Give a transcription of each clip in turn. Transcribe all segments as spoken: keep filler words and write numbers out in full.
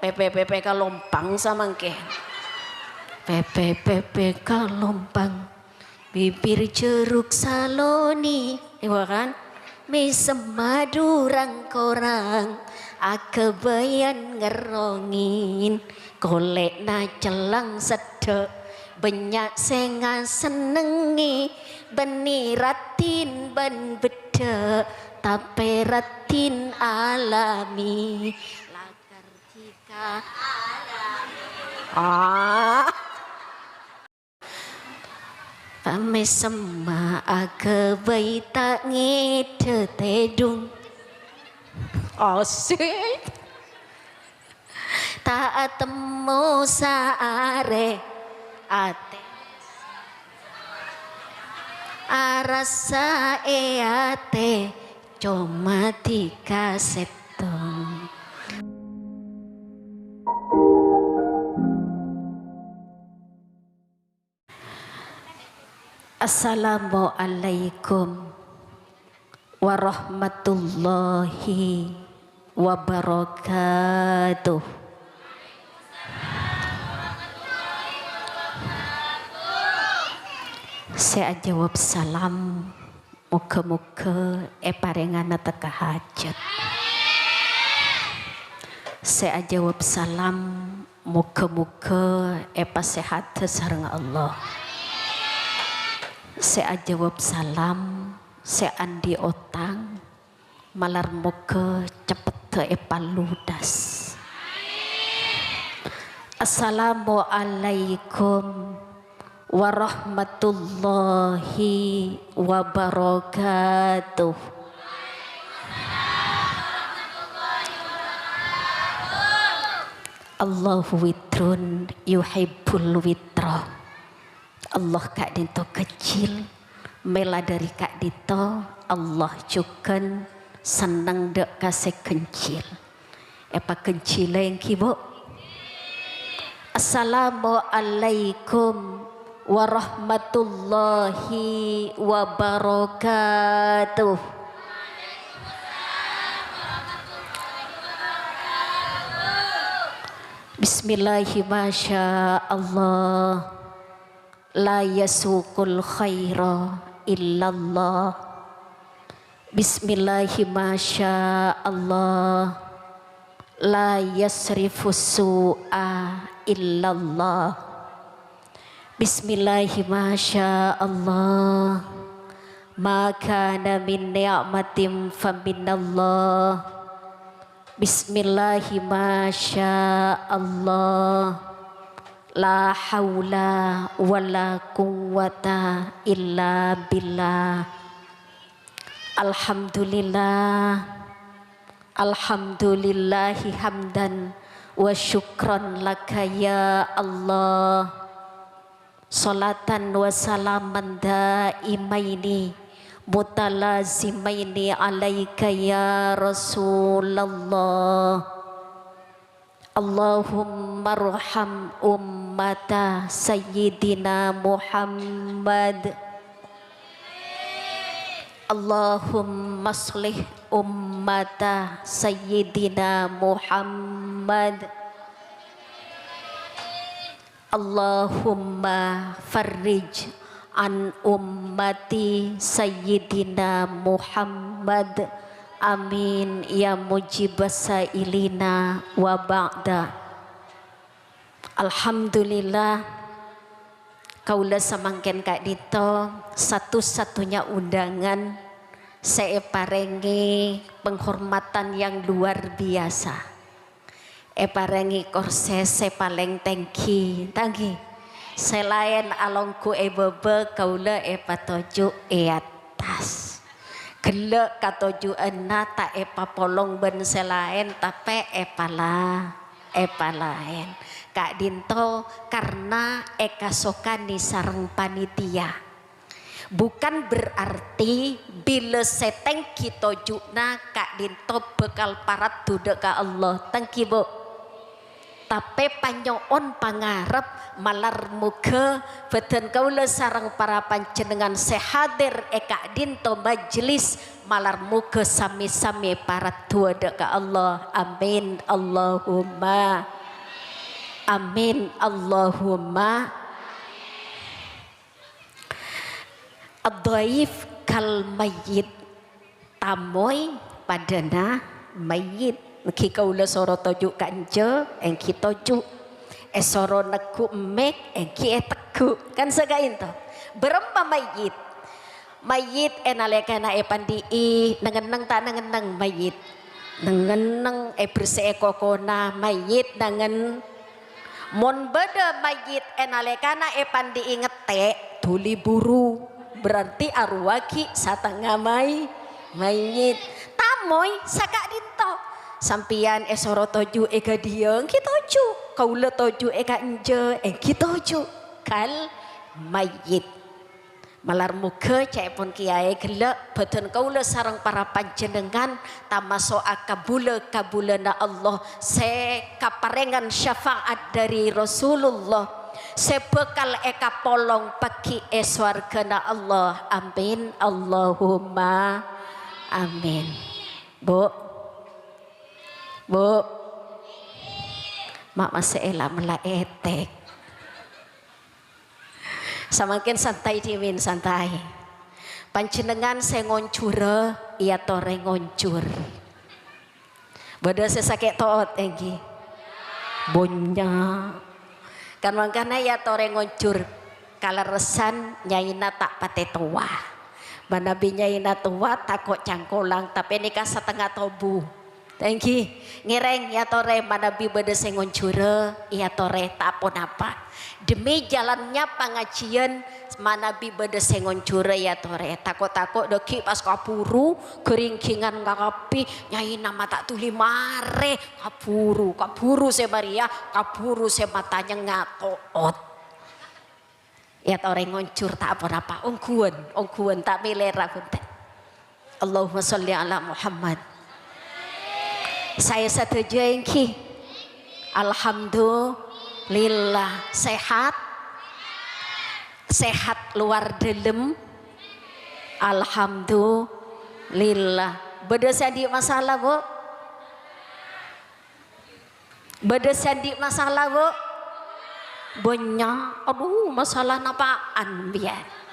Pèpè-pèpè kalompang samangkèn. Pèpè-pèpè kalompang, bibir jeruk saloni, iyâ kan? Mèsemma du rang-korang, aghâbâyân ngerrongin, kolè'na cellang seddhâ', bânnya' sè ngasennengngè, bânnè raddhin bân beddhâ', tapè raddhin alami. Ah. Pamèsemma aghâbây ta' ngèdhâ tèdung. Asik. Ta' atemmo saarè atè. Arassa è atè. Coma dhika sèttong. Assalamualaikum warahmatullahi wabarakatuh. Sè ajâwâb salam, mogâ-mogâ èparèngana tekka hajhât. Sè ajâwâb salam, mogâ-mogâ èpasèhadhâ sareng Allah. Sè ajâwâb salam, sè andi' otang, malar mogâ ceppetta èpaludhâs. Assalamualaikum warahmatullahi wabarakatuh. Allahu witrun yuhibbul witra. Allah ka'dinto kencil, mèla dhâri ka'dinto Allah jhughân senneng dhâ' ka sè kencil. Èpakencilè èngghi, Bu'? Assalamualaikum warahmatullahi wabarakatuh. Bismillahi masya Allah. La yasuqul khaira illallah. Bismillahi masya Allah. La yasrifus su'a illallah. Bismillahi masya Allah. Ma kana min ni'matin faminallah. Bismillahi masya Allah. La haula wala quwwata illa billah. Alhamdulillah. Alhamdulillahi hamdan wa syukran laka ya Allah. Sholatan wa salaman daimaini mutalazimaini alaika ya Rasulullah. Allahummarham ummata Sayyidina Muhammad. Allahumma shlih ummata Sayyidina Muhammad. Allahumma farrij an ummati Sayyidina Muhammad. Amin ya mujibas sa'ilina wa ba'da. Alhamdulillah, kaulâ samangkèn ka'dinto satu-satunya undangan sè èparèngè penghormatan yang luar biasa. Èparèngè korsè sè palèng tèngghi, ta' èngghi? Sè laèn alongghu è bâbâ, kaulâ èpatoju' è attas. Ghellâ' katoju'ânna ta' èpapolong bân sè laèn, tapè èpala-, èpalaèn. Ka'dinto karna èkasokanè sareng panitia. Bukan berarti bilâ sè tèngghi toju'na ka'dinto bhâkal paraddhu dhâ' ka Allah. Ta' èngghi, Bu'? Tapè panyo'on pangarep malar moghâ bhâdhân kaulâ sareng para panjhennengngan sè hadir è ka'dinto majlis, malar moghâ samè-samè paraddu'a dâ' ka Allah. Amin, Allahumma. Amin, Allahumma. Ad-dhaif kal mayyit. Tamoy padâna mayyit. Èngghi kaulâ soro toju' ka enjâ', èngghi toju'. Èsoro neggu' emmèk, èngghi èteggu'. Kan saka'dinto. Bârâmpa mayyit? Mayyit è nalèkana èpandi'i, neng-enneng ta' neng-enneng mayyit? Neng-enneng, èberse'è kokona, mayyit neng-en-, Mon bâdâ mayyit è nalèkana èpandi'i ngettè', dhuli buru, berarti arowa ghi' satengnga may-, mayyit. Tamoy saka'dinto. Sampèyan èsoro toju' è ghâdhiyâ, èngghi toju'. Kaulâ toju' è ka enjâ', èngghi toju'. Kal mayyit. Malar moghâ ca'èpon kèyaè ghellâ' bhâdhân kaulâ sareng para panjhennengngan tamaso'a kabulâ-kabulâna Allah sè kaparèngan syafaat dhâri Rasulullah sè bhâkal èkapolong paghi' è sowarghâna Allah. Amin, Allahumma amin. Bu', Bu', ma' masè'è la-mella ètèk. Samangkèn santai dhimèn, santai. Panjhennengngan sè ngonjhurâ, èyatorè ngonjhur. Bâdâ sè sakè' to'ot, èngghi? Bânnya'. Kan mangkana èyatorè ngonjhur, kalerressan nyaèna ta' patè towa. Manabi nyaèna towa, tako' cangkolang, tapè nèka satengnga tobu. Èngghi, ngèrèng, èyatorè manabi bâdâ sè ngonjhurâ, èyatorè, ta' ponapa. Demi jalannya pangajiân, manabi bâdâ sè ngonjhurâ, èyatorè. Tako'-tako' dâggi' pas kabhuru, ghâringghingân ngakabbhi, nyaèna ma' ta' dhuli marè, kabhuru, kabhuru sè marèya, kabhuru sè matanya ngato'ot. Èyatorè ngonjhur ta' ponapa, ongghuwân, ongghuwân ta' mèlèra bhunten. Allahumma sholli ala Muhammad. Saè sadhâjâ èngghi? Alhamdulillah. Sehat? Sehat luar dalem? Alhamdulillah. Bâdâ sè andi' masalah, Bu? Bâdâ sè andi' masalah, Bu? Bânnya'. Adhu, masalah napa'an, biya'?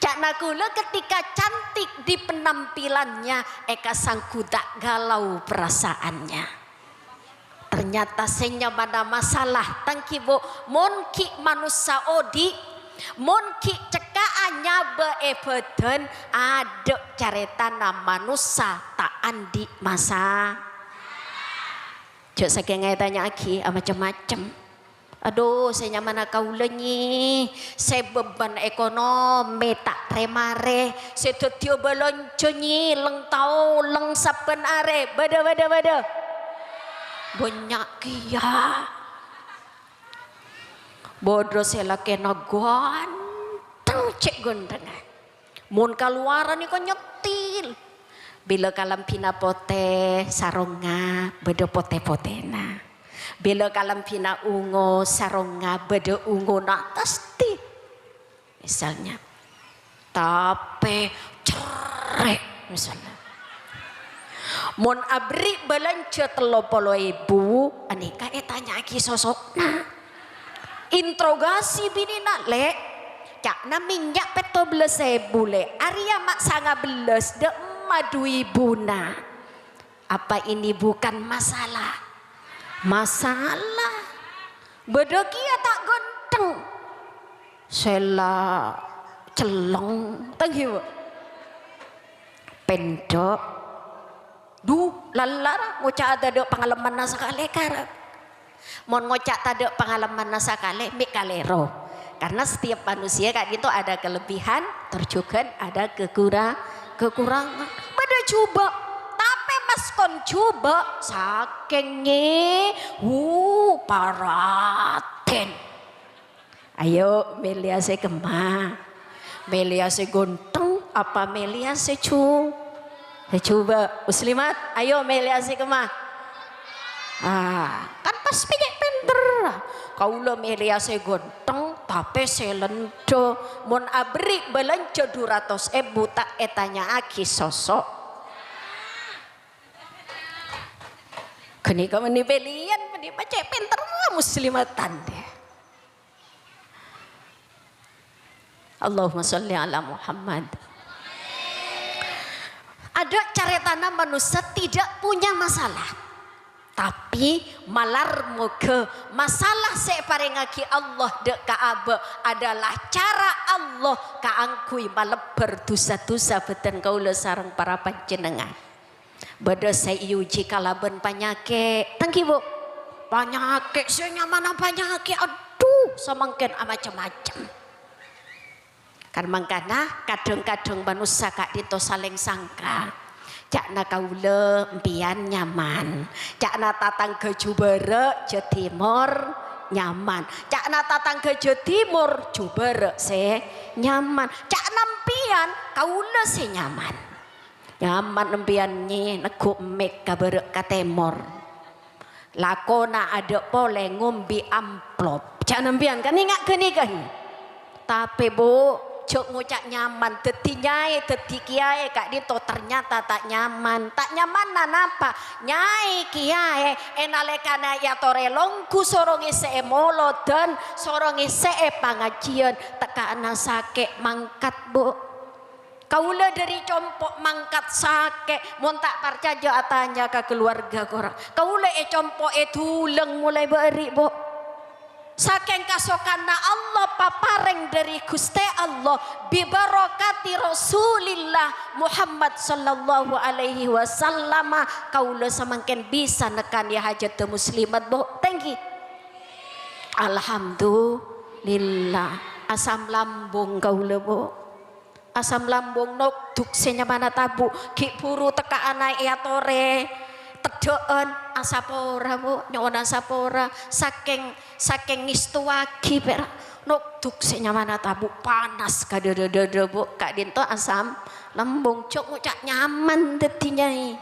Ca'na kaulâ, ketika cantik di penampilannya, èkasangghu ta' galau perasaannya. Ternyata sè nyamana masalah, tang ghi, Bu, mon ghi' manossa odi', mon ghi' cekka'a nyabâ è bâdân, adâ' carètana manossa ta' andi' masa-, Jhâ' sakènga ètanya'aghi amacem-macem. Adhu, sè nyamana kaulâ, nyi, sè beban ekonomi ta' rè-marè, sè dhâddhiyâ bâlânjhâ, nyi, lèng-taolèng sabbhân arè. Bâdâ, bâdâ, bâdâ. Bânnya' kèya. Bâdâ sè lakèna ghântheng, cè' ghânthengnga. Mon kalowaran nèko nyettil. Bilâ kalambhina potè, sarongnga bâdâ potè-potèna. Bilâ kalambhina ongo, sarongnga bâdâ ongona, tasti. Misalnya. Tapè cerrè', misalnya. Mon aberri' bâlânjhâ tello polo èbu, anèka ètanya'aghi soso'na. Interogasi binèna, "Lè', ca'na mènnya' pètto bellâs èbu, Lè'. Arèya ma' sanga bellâs, dâ' emma du èbuna. Apa ini bukan masalah?" Masalah. Bâdâ kèya ta' ghântheng. Sè la cellèng, tang ghi, Bu? Pèndhâ. Dhu, lallara ngoca'a tadâ' pangalemmanna sakalè, karep. Mon ngoca' tadâ' pangalemmanna sakalè, mè' kalèro. Karena setiap manusia ka'dinto ada kelebihan, tor jhughân ada kekura-, kekurangan. Bâdâ jhubâ', tapè maskon jhubâ', sakèng nge-, wu, paratèn. Ayo, mèlèya sè kemma. Mèlèya sè ghântheng apa mèlèya sè ju-, sè jhubâ'? Muslimat, ayo mèlèya sè kemma. Ah, kan Sè cè' pènterra. Kaulâ mèlèya sè ghântheng, tapè sè lendhâ. Mon aberri' bâlânjhâ du ratos èbu, ta' ètanya'aghi soso'. Ghânèka bânnè pèlèyan, bânnè cè' pènterra muslimatan. Allahumma sholli ala Muhammad. Adâ' carètana manossa tidak punya masalah. Tapè malar moghâ masalah sè èparèngaghi Allah dâ' ka abâ' adalah cara Allah kaangghuy malebbhâr dhusa-dhusa bâdân kaulâ sareng para panjhennengngan. Bâdâ sè èojhi kalabân panyakè'. Tèngghi, Bu'. Panyakè', sè nyamana panyakè', adhu, samangkèn amacem-macem. Kan mangkana, kadhâng-kadhâng manossa ka'dinto salèng sangka. Ca'na kaulâ, empèyan nyaman. Ca'na tatangghâ jhubârâ', jhâ' tèmor, nyaman. Ca'na tatangghâ jhâ' tèmor, jhubârâ' sè nyaman. Ca'na empèyan, kaulâ sè nyaman. Nyaman empèyan, Nyi, neggu' mik ka bârâ' ka tèmor. Lakona adâ' polè ngombhi amplop. Ca'na empèyan kan enga' ghânèka. Tapè, Bu', jhâ' ngoca' nyaman. Dhâddhi nyaè, dhâddhi kèyaè ka'dinto ternyata ta' nyaman. Ta' nyamanna napa? Nyaè kèyaè è nalèkana èatorè longghu soro ngèssè'è molodhân, soro ngèssè'è pangajiyân, tekka'na sakè' mangkat, Bu'. Kaulâ dâri compo' mangkat sakè', mon ta' parcajâ atanya ka kaluwarga korang. Kaulâ è compo' èdulâng molaè bâri', Bu'. Sakèng kasokanna Allah paparèng dâri Ghustè Allah, bibarokati Rasulillah Muhammad sallallahu alaihi wasallam, kaulâ samangkèn bisa nekkanè hajhâddhâ muslimat, Bu'. Tèngghi. Alhamdulillah. Asam lambung kaulâ, Bu'. Asam lambung nokdhuk sè nyamana tabu', ghi' buru tekka'ana èatorè teddhâ'ân, asapora, Bu', nyo'ona sapora, sakèng, sakèng ngèstowaghi pèra', nokdhuk sè nyamana tabu', panas ka dâdâ-dâdâ, Bu', ka'dinto asam lambung, jhâ' ngoca' nyaman dhâddhi, Nyaè.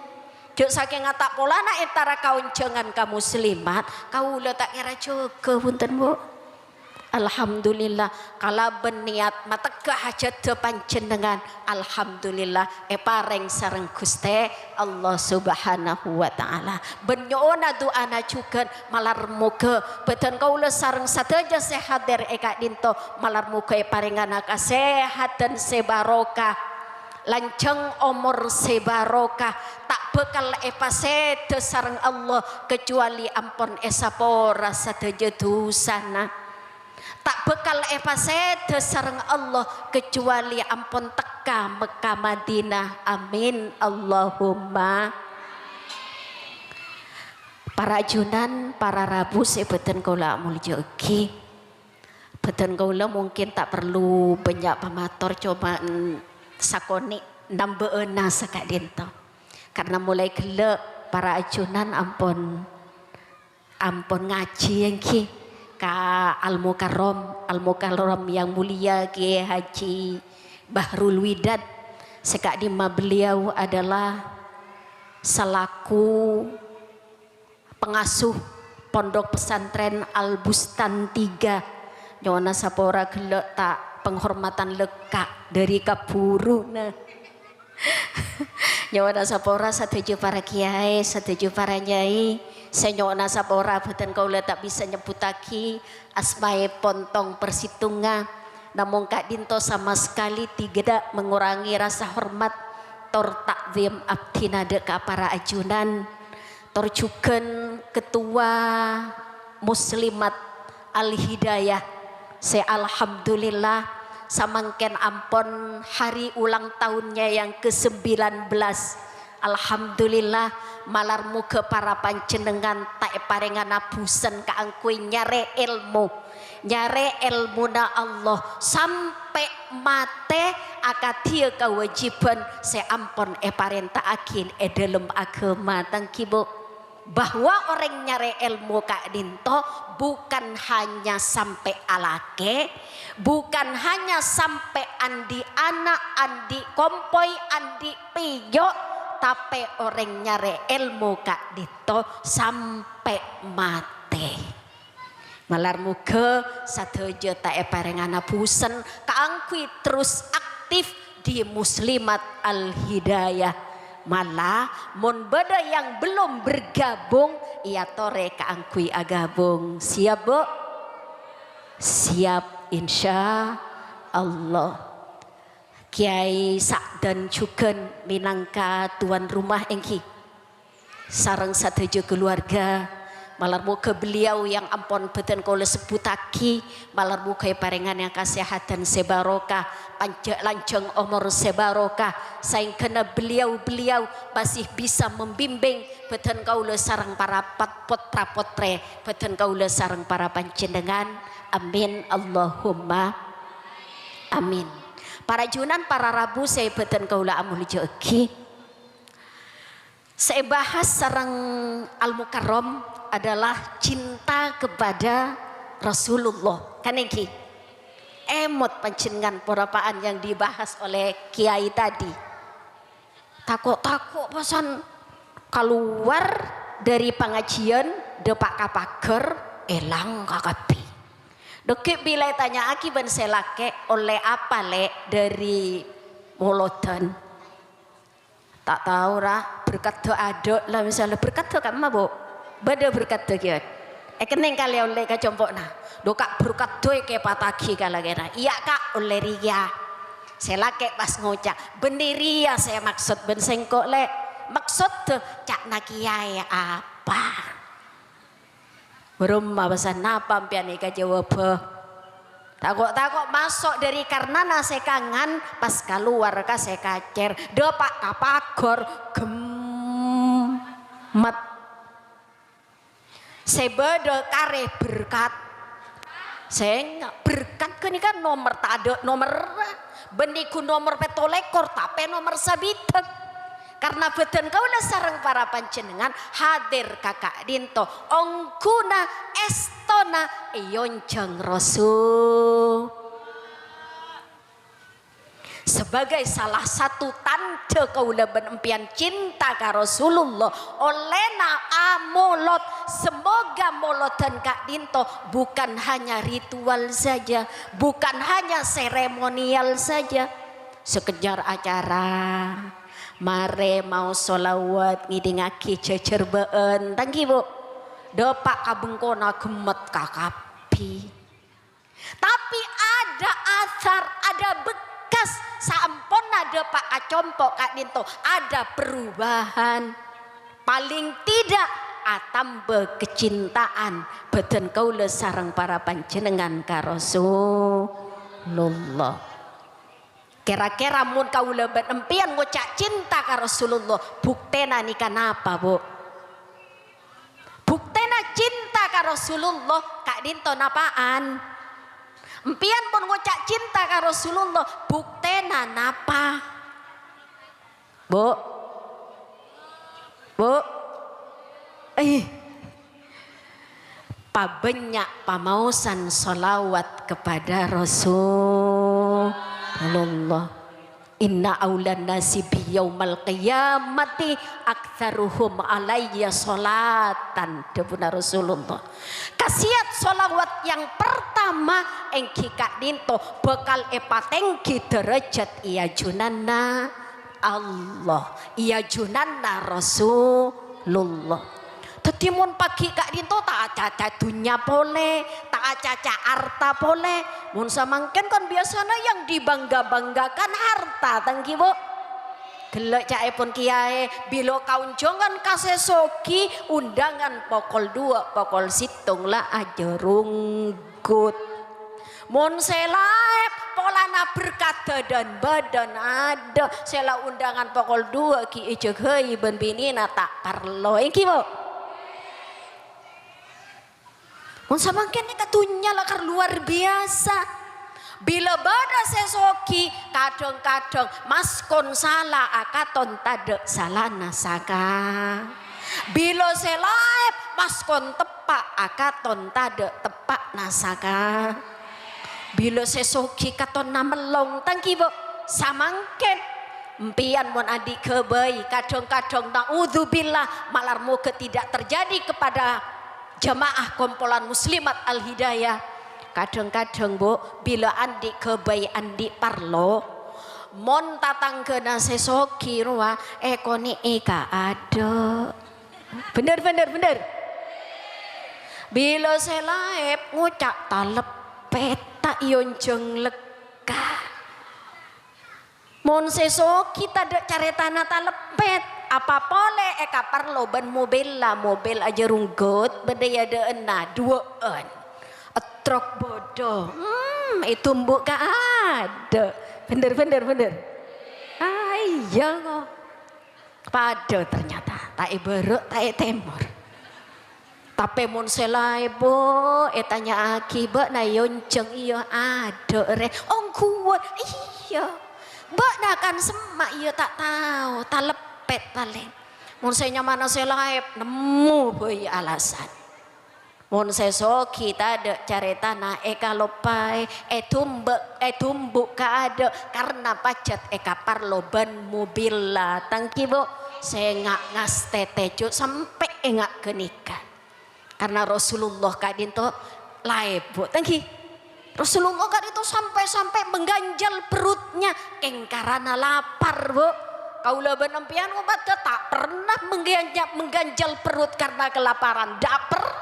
Jhâ' sakèng ata' polana èntara kaonjhângan ka muslimat, kaulâ ta' kèra jâgâ, bhunten, Bu'. Alhamdulillah, kalabân niyat mategghâ hajhâddhâ panjhennengngan, alhamdulillah, èparèng sareng Ghustè Allah Subhanahu wa Ta'ala. Bân nyo'ona du'ana jhughân, malar moghâ bhâdhân kaulâ sareng sadhâjâ sè hadir è ka'dinto, malar moghâ èparèngana kasèhadhân sè barokah. Lanjhâng omor sè barokah, ta' bhâkal èpasèdhâ sareng Allah, kecuali ampon èsapora sadhâjâ dhusana. Ta' bhâkal èpasèdhâ sareng Allah, kecuali ampon tekka Mekkah Madinah. Amin, Allahumma. Para ajunan, para rabu sè bhâdhân kaulâ amoljâ'aghi. Bhâdhân kaulâ mungkin ta' parlo bânnya' pamator, coma sakonè' nambâ'âna saka'dinto. Karna molaè ghellâ' para ajunan ampon, ampon ngajhi èngghi ka Al-Mukarram, Al-Mukarram yang mulia Kiai Haji Bahrul Widad, sè ka'dimma beliau adalah selaku pengasuh Pondok Pesantren Al Bustan tiga. Nyo'ona sapora ghellâ' ta' penghormatan lekka' dâri kabhuruna. Nyo'ona sapora sadhâjâ para kiai, sadhâjâ para nyai, sè nyo'ona sapora bhâdhân kaulâ ta' bisa nyebbhuttaghi asmaèpon tong persitunga. Namong ka'dinto sama sekali tidak mengurangi rasa hormat tor takzim abdhina dâ' ka para ajunan. Tor jhughân Ketua Muslimat Al-Hidayah sè alhamdulillah samangkèn ampon hari ulang tahunnya yang kesembilan belas. Alhamdulillah, malar moghâ para panjhennengngan ta' èparèngana bhusen kaangghuy nyarè èlmo. Nyarè èlmona Allah sampè' matè akadhiyâ kawâjibhân sè ampon èparènta'aghi è dhâlem aghâma, tèngghi, Bu'. Bahwa orèng nyarè èlmo ka'dinto bukan hanya sampè' alakè, bukan hanya sampè' andi' ana', andi' kompoy, andi' pèyo', tapè orèng nyarè èlmo ka'dinto sampè' matè. Malar moghâ sadhâjâ ta' èparèngana bhusen kaangghuy terros aktif di Muslimat Al-Hidayah. Malah, mon bâdâ yang belum bergabung, èyatorè kaangghuy aghâbung. Siap, Bu? Siap, insya Allah. Kèyaè Sa'dan jhughân mènangka tuan rumah èngghi. Sareng sadhâjâ kaluwarga. Malar moghâ beliau yang ampon bhâdhân kaulâ sebbhuttaghi, malar moghâ èparèngana kasèhadhân sè barokah, panja-, lanjhâng omor sè barokah, saèngghâna beliau-beliau masih bisa membimbing bhâdhân kaulâ sareng para pat-, potra-potrè bhâdhân kaulâ sareng para panjhennengngan. Amin, Allahumma amin. Para ajunan, para rabu sè bhâdhân kaulâ amoljâ'aghi. Sè èbahas sareng Al-Mukarram adalah cinta kepada Rasulullah. Kan èngghi? Èmot panjhennengngan ponapa'an yang dibahas oleh Kiai tadi. Tako'-tako' pasan kalowar dâri pangajiân, dâpa' ka paghâr, èlang kakabbhi. Dhâggi' bilâ ètanya'aghi bân sè lakè', "Ollè apa, Lè', dâri molodhân?" "Ta' tao, ra, berkaddhâ adâ', la, misalnya berkaddhâ ka'emma, Bu'?" "Bâdâ berkaddhâ kèya." Èkennèng kalè ollè ka compo'na. "Dhu, Ka', berkaddhâ èkèpattaghi ka lakèna." "Iyâ, Ka', ollè rèya." Sè lakè' pas ngoca', "Bânnè rèya sè èmaksod bân sèngko', Lè'. Maksoddhâ ca'na kèyaè apa?" Bârâmma bâsana, napa empèyan èkajâwâbhâ? Tako'-tako' maso' dâri karnana sè kangan, pas kalowar ka sè kacèr, dâpa' ka paghâr, gemmet. Sè bâdâ karè berkat. Sènga', berkat ghânèka nomer tadâ' nomerra. Bânnè ghu nomer pètto lèkor, tapè nomer sabidhâk. Karna bhâdhân kaulâ sareng para panjhennengngan hadir ka ka'dinto, ongghuna èstona èonjhâng Rasul. Sebagai salah satu tandhâ kaulâ bân empèyan cinta ka Rasulullah, ollèna amolod. Semoga molodhân ka'dinto bukan hanya ritual saja, bukan hanya seremonial saja. Sakejjhâr acara. Marè maos sholawat ngèdingngaghi jhâjhârbâ'ân, ta' èngghi, Bu'? Dâpa' ka bengkona gemmet kakabbhi. Tapi ada asar, ada bekas saamponna dâpa' ka compo' ka'dinto, ada perubahan. Palèng tidak atamba kacintaan bhâdhân kaulâ sareng para panjhennengngan ka Rasulullah. Kèra-kèra mon kaulâ bân empèyan ngoca' cinta ka Rasulullah, buktèna nèka napa, Bu'? Buktèna cinta ka Rasulullah ka'dinto napa'an? Empèyan mon ngoca' cinta ka Rasulullah, buktèna napa? Bu'? Bu'? Eh. Pabânnya' pamaosan sholawat kepada Rasulullah. "Inna aulan nasi bi yaumal qiyamati aktsaruhum alayya sholatan," dhâbuna Rasulullah. Kasèyat sholawat yang pertama èngghi ka'dinto bhâkal èpatèngghi dârâjhât è ajunanna Allah, è ajunanna Rasulullah. Dhâddhi, mon pagghi' ka'dinto ta' acaca dhunnya polè, ta' acaca arta polè. Mon samangkèn kan biasana yang dibangga-banggakan harta, ta' èngghi, Bu'? Ghellâ' ca'èpon kèyaè, bilâ kaonjhângan ka sè soghi, onḍângan pokol dua, pokol sèttong la ajârunggut. Mon sè laèp polana berkaddhâ dân-bâdân, adâ', sè la onḍângan pokol dua ghi' èjâgâi bân binèna ta' parlo, èngghi, Bu'? Mon samangkèn nèka dhunnya lakar luar biasa. Bilâ bâḍâ sè soghi, kadhâng-kadhâng maskon sala akaton taḍâ' salana saka. Bilâ sè laèp maskon teppa' akaton taḍâ' teppa'na saka. Bilâ sè soghi katonna mellong, ta' èngghi, Bu'? Samangkèn, empèyan mon anḍi' ghâbây, kadhâng-kadhâng, naudzubillah, malar moghâ tidak terjadi kepada Jamaah kompolan muslimat Al-Hidayah, kadhâng-kadhâng, Bu, bilâ andi' ghâbây andi' parlo, mon tatangghâna sè soghi rowa èkonè'è kaadâ'. Bhender, bhender, bhender. Bilâ sè laèp ngoca' taleppet, ta' èonjhâng lekka. Mon sè soghi tadâ' carètana taleppet, apa polè èkaparlo bân mobilla, mobil ajâ runggut, bâdâ è adâ'ânna, duwâ'ân. Trok bâdâ, hmm, ètumbu' kaadâ'. Bhender, bhender, bhender. Ah, iyâ, ko. Padâ ternyata, ta' è bârâ', ta' è tèmor. Tapè mon sè laèp, Bu, ètanya'aghi, "Bâ'na èonjhâng?" "Iyâ, adâ', rè." "Ongghuwân?" "Iyâ." "Bâ'na kan semma'?" "Iyâ, ta' tao, taleppet palèng." Mon sè nyamana sè laèp, nemmo bhâi alasan. Mon sè soghi tadâ' carètana, èkaloppaè, ètumbu', ètumbu' kaadâ' karna pajhât èkaparlo bân mobilla. Tèngghi, Bu, sènga' ngastètè jhu' sampè' ènga' ghânèka. Karna Rasulullah ka'dinto laèp, Bu. Tèngghi. Rasulullah ka'dinto sampè'-sampè' mengganjal perutnya, kèng karana lapar, Bu. Kaulâ bân empèyan, ommaddhâ, ta' pernah mengganja-, mengganjal perut karena kelaparan. Ta' pernah.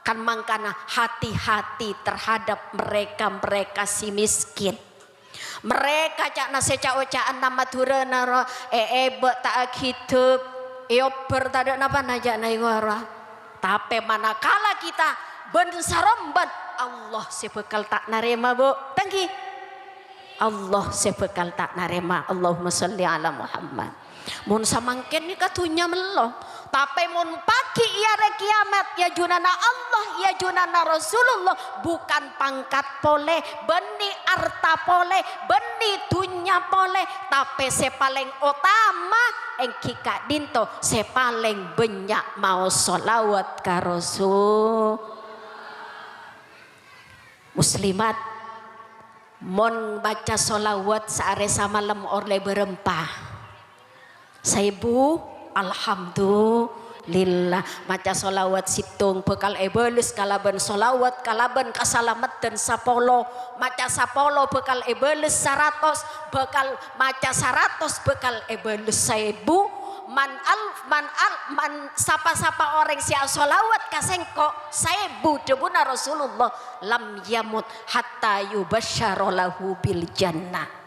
Kan mangkana hati-hati terhadap mereka-mereka si miskin. Mereka ca'na sè ca'-oca'anna Madhurâna ro, èèbâ' ta' aghidhâp, èobbhâr tadâ' napana ca'na èwara. Tapè manakala kita bân saromban, Allah sè bhâkal ta' narèma, Bu. Tèngghi. Allah sè bhâkal ta' narèma. Allahumma shalli ala Muhammad. Mon samangkèn nèka dhunnya mello. Tapè mon paghi' è arè kiyamat, è ajunanna Allah, è ajunanna Rasulullah, bukan pangkat polè, bânnè arta polè, bânnè dhunnya polè, tapè sè palèng otama èngghi ka'dinto sè palèng bânnya' maos shalawat ka Rasul. Muslimat, mon maca shalawat saarè samalem ollè bârâmpa? Saèbu? Alhamdulillah. Maca shalawat sèttong bhâkal èbâles kalabân shalawat kalabân kasalameddhân sapolo. Maca sapolo bhâkal èbâles saratos, bhâkal maca saratos bhâkal èbâles saèbu. Man al-, man al-, man sapa-sapa orèng sè ashalawat ka sèngko' saèbu, dhâbuna Rasulullah, "Lam yamut hatta yubasysyara lahu bil jannah."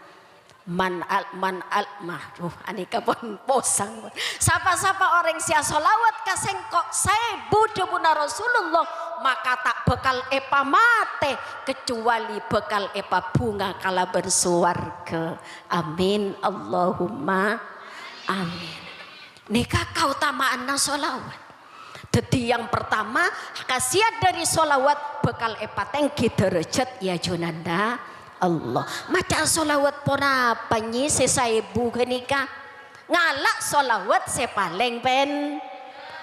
Man al-, man al-, mah, duh, anèka pon posang. Sapa-sapa orèng sè ashalawat ka sèngko' saèbu, dhâbuna Rasulullah, maka ta' bhâkal èpamatè, kecuali bhâkal èpabhunga kalabân sowarghâ. Amin. Allahumma amin. Nèka kaotamaanna shalawat. Dhâddhi, yang pertama, khasiat dhâri shalawat bhâkal èpatèngghi dârâjhât è ajunanna Allah. Maca shalawat ponapa, Nyi, sè saèbu ghânèka? Ngala' shalawat sè palèng pèn-,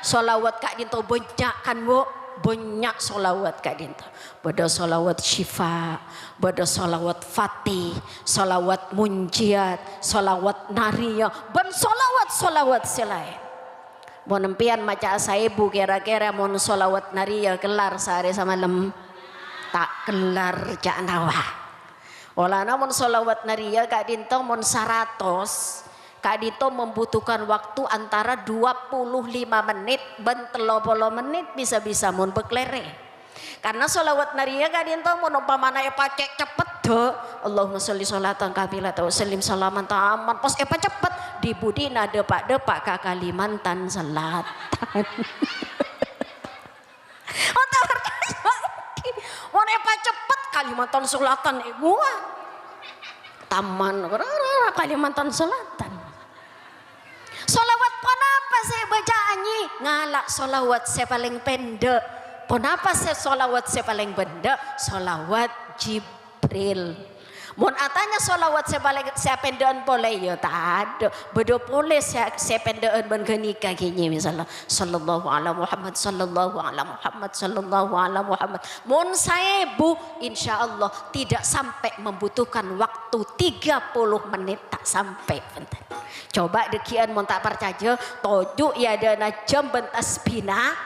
shalawat ka'dinto bânnya', kan, Bu? Bânnya' shalawat ka'dinto. Bâdâ shalawat Syifa, bâdâ shalawat Fatih, shalawat Munjiat, shalawat Nariyah, bân shalawat-shalawat sè laèn. Mon empèyan maca'a saèbu, kèra-kèra mon shalawat Nariyah kellar saarè samalem? Ta' kellar, ca'na wa. Polana mon shalawat Nariyah ka'dinto mon saratos, ka'dinto membutuhkan waktu antara dua puluh lima menit bân tello polo menit bisa-bisa mon bâklèrè. Karna shalawat Nariyah ka'dinto mon ompamana èpacè' ceppet, dâ, "Allahumma shalli shalatan kamilatan wa sallim salaman taman." Pas èpaceppet, dhi-budhina dâpa'-dâpa' ka Kalimantan Selatan. Oh, ta' parcajâ? Mon èpaceppet, Kalimantan Selatan èbuwâng. Taman, Kalimantan Selatan. Shalawat ponapa sè èbâca'a, Nyi? Ngala' shalawat sè palèng pèndhâ'. Ponapa sè shalawat sè palèng pèndhâ'? Shalawat Jibril. Mon atanya shalawat sè palèng, sè apèndhâ'ân polè, ya tadâ'. Bâdâ polè sè, sè pèndhâ'ân bân ghânèka ghi, Nyi, misalnya, "Sallallahu ala Muhammad, sallallahu ala Muhammad, sallallahu ala Muhammad." Mon saèbu, insyaallah tidak sampai membutuhkan waktu tiga puluh menit, ta' sampè', bhunten. Coba dâggi'ân mon ta' parcajâ, toju' è adâ'na jhâm bân tasbihna,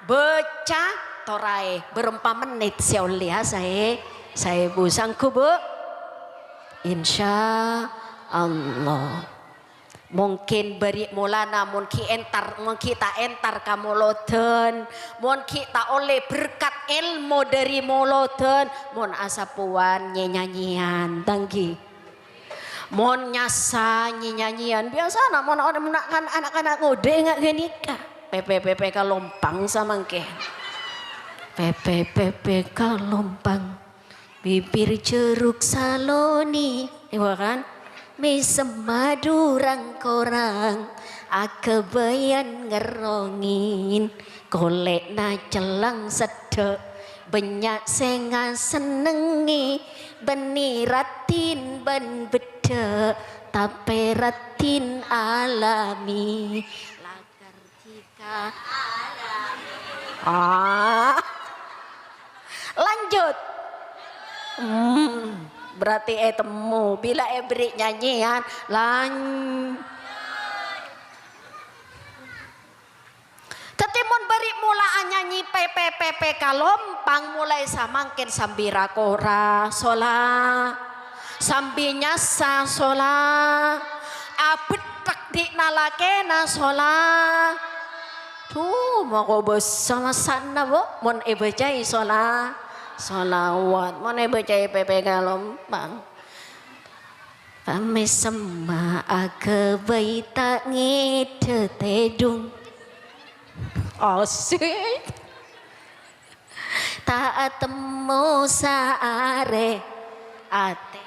Baca toraè bârâmpa mennit sè ollè, ya, saè, saèbu. Sanggup, Bu? Insya Allah. Mungkin bâri' molana mon ghi' entar, mon ghi' ta' entar ka molodhân, mon ghi' ta' ollè berkat èlmo dâri molodhân, mon asapowan nyè-nyanyèyan, tangghi. Mon nyassa nyè-nyanyèyan, biyasana mon, mon na-, kan-, na'-kana' ngodâ ènga' ghânèka. Pèpè-pèpè kalompang samangkèn. Pèpè-pèpè kalompang, bibir jeruk saloni, iya kan? Mèsemma du rang-korang, aghâbâyân ngerrongè. Kolè'na cellang seddhâ', bânnya' sè ngasennengngè, bânnè raddhin bân beddhâ', tapè raddhin alami. Lakar jika alami. Ah. Lanjut. Hmm, berarti ètemmo. Bilâ èberri' nyanyèyan, lan-, Dhâddhi, mon bâri' mola'a nyanyè pèpè-pèpè kalompang, molaè samangkèn sambi ra-kora, sola. Sambi nyassa, sola. Abetthek dhi' nalakèna, sola. Duh, mako bâsa massana, Bu, mon èbâcaè sola-, solawat, mon èbâcaè pèpè kalompang. Pamèsemma aghâbây ta' ngèdhâ tèdung. Asik. Ta' atemmo saarè atè.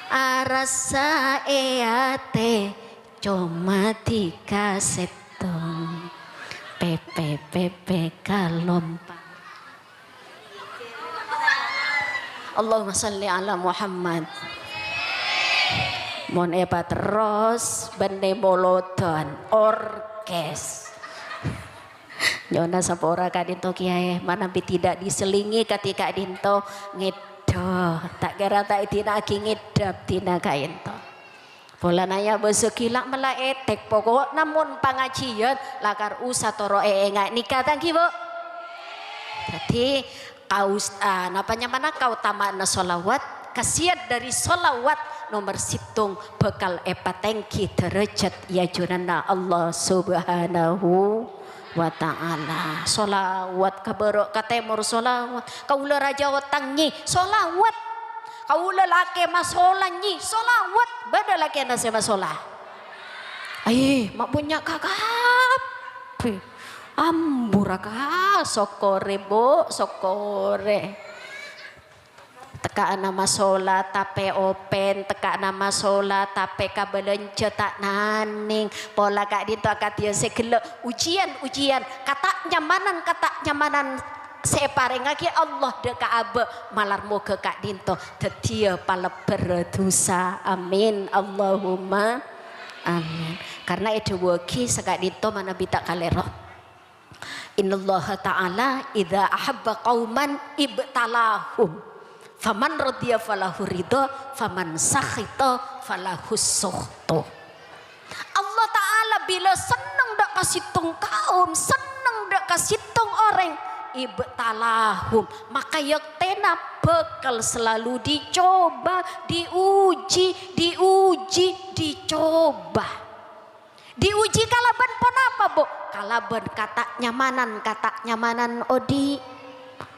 Arassa è atè coma dhika sèttong. Pèpè-pèpè kalompang. Allahumma shalli ala Muhammad. Mon èpaterros, bânnè molodhân, orkes. Nyo'ona sapora ka'dinto, Kèyaè, manabi tidak diselingi kadhi ka'dinto ngèdhâ. Ta' kèra ta' èdina'aghi ngèdhâ abdhina ka'dinto. Polana ya bâsa ghilâ mella ètèk, pokokna mon pangajiyân lakar usa toro' èènga' nèka, tangghi, Bu? Dhâddhi, kaus-, ah, napa nyamana kaotama'anna sholawat, khasiat dâri sholawat nomer sèttong bhâkal èpatèngghi dârâjhât è ajunanna Allah Subhanahu wa Ta'ala. Sholawat ka bârâ' ka tèmor, sholawat. Kaulâ rajâ otang, nyè, sholawat. Kaulâ lakè masola, nyè, sholawat. Bâdâ lakèna sè masola. Ai, ma' bânnya' ka kabbhi. Ambu ra ka, sokkorè, Bu, sokkorè. Tekka'na masola tapè open, tekka'na masola tapè kabâlânjhâ ta' nanèng. Pola ka'dinto akadhi sè ghellâ' ujian-ujian, katanyamanan-katanyamanan sè èparèngaghi Allah dâ' ka abâ', malar moghâ ka'dinto dhâddhiyâ palebbhâr dhusa. Amin. Allahumma amin. Karna èdhâbuwâghi saka'dinto manabi ta' kalèro. Innallaha ta'ala idza ahabba qauman ibtalahum. Faman radiya falahu ridha, faman sakhita falahus sukhtu. Allah Ta'ala bilâ senneng dâ' ka sèttong kaum, senneng dâ' ka sèttong orèng, ibtalahum, maka yâktèna bhâkal selalu dicoba, diuji, diuji, dicoba. Diuji kalabân ponapa, Bu? Kalabân katanyamanan-katanyamanan odi'.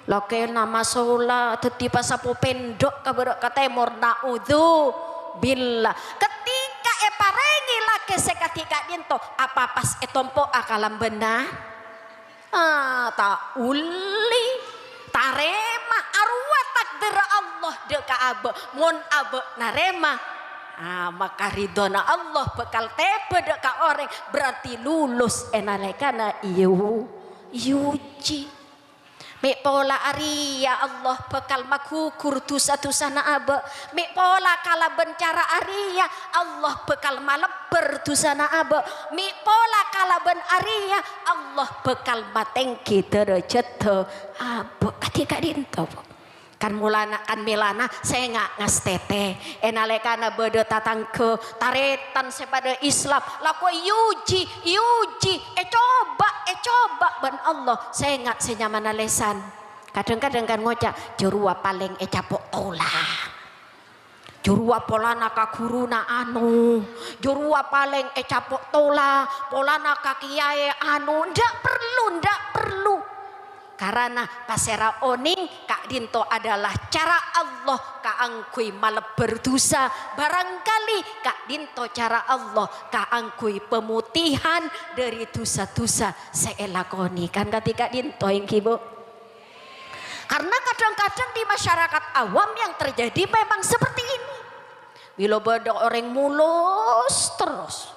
Lakèna masola dhâddhi pasapo pèndhâ' ka bârâ' ka tèmor, naudzubillah. Ketika èparèngè lakè sè kadhi ka'dinto, apa pas ètompo'a kalambânna? Ah, ta' ollè. Tarèma, arowa takdirra Allah dâ' ka abâ'. Mon abâ' narèma, ah, maka ridhona Allah bhâkal tèbâ dâ' ka orèng, berarti lulus è nalèkana èu-, èuji. Mè' pola arèya Allah bhâkal maghughur dhusa-dhusana abâ'. Mè' pola kalabân cara arèya Allah bhâkal malebbhâr dhusana abâ'. Mè' pola kalabân arèya Allah bhâkal matèngghi dârâjhâddhâ abâ'. Kadhi ka'dinto, Bu. Kan molana, kan mèlana sènga' ngastètè. È nalèkana bâdâ tatangghâ, tarètan sè padâ Islam, lako èuji, èuji, ècoba, ècoba bân Allah. Sènga' sè nyamana lèsan. Kadhâng-kadhâng kan ngoca', "Jârowa palèng ècapo' tola. Jârowa polana ka ghuruna anu. Jârowa palèng ècapo' tola, polana ka kiyaè anu." Ndak perlu, ndak perlu. Karana pasèra onèng ka'dinto adalah cara Allah kaangghuy malebbhâr dhusa, barangkali ka'dinto cara Allah kaangghuy pemutihan dâri dhusa-dhusa sè èlakonè. Kan kadhi ka'dinto, èngghi, Bu? Karena kadang-kadang di masyarakat awam yang terjadi memang seperti ini. Bilâ bâdâ orèng mulus terros.